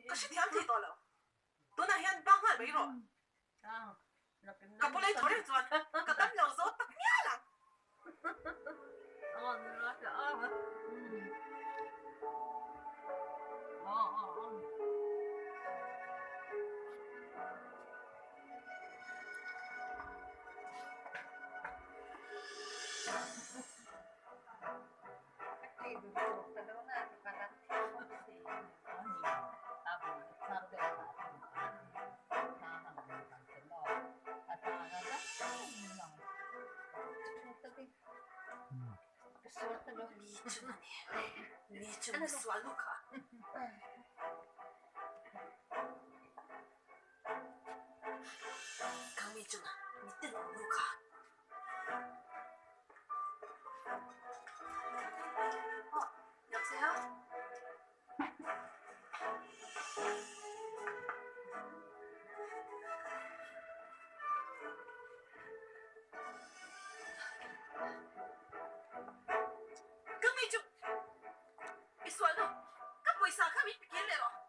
Ka hrethiam thei tawh lo. Tunah hian ba nghal mai rawh. Ka bula i thaw reng chuan ka dam lo zo tak mial ang. Mi chu mi sual nu kha. Kang mi chu mi tenawm nu kha. 여보세요? Ka mi chu i sual lo, ka pawisa kha min pe kir leh rawh.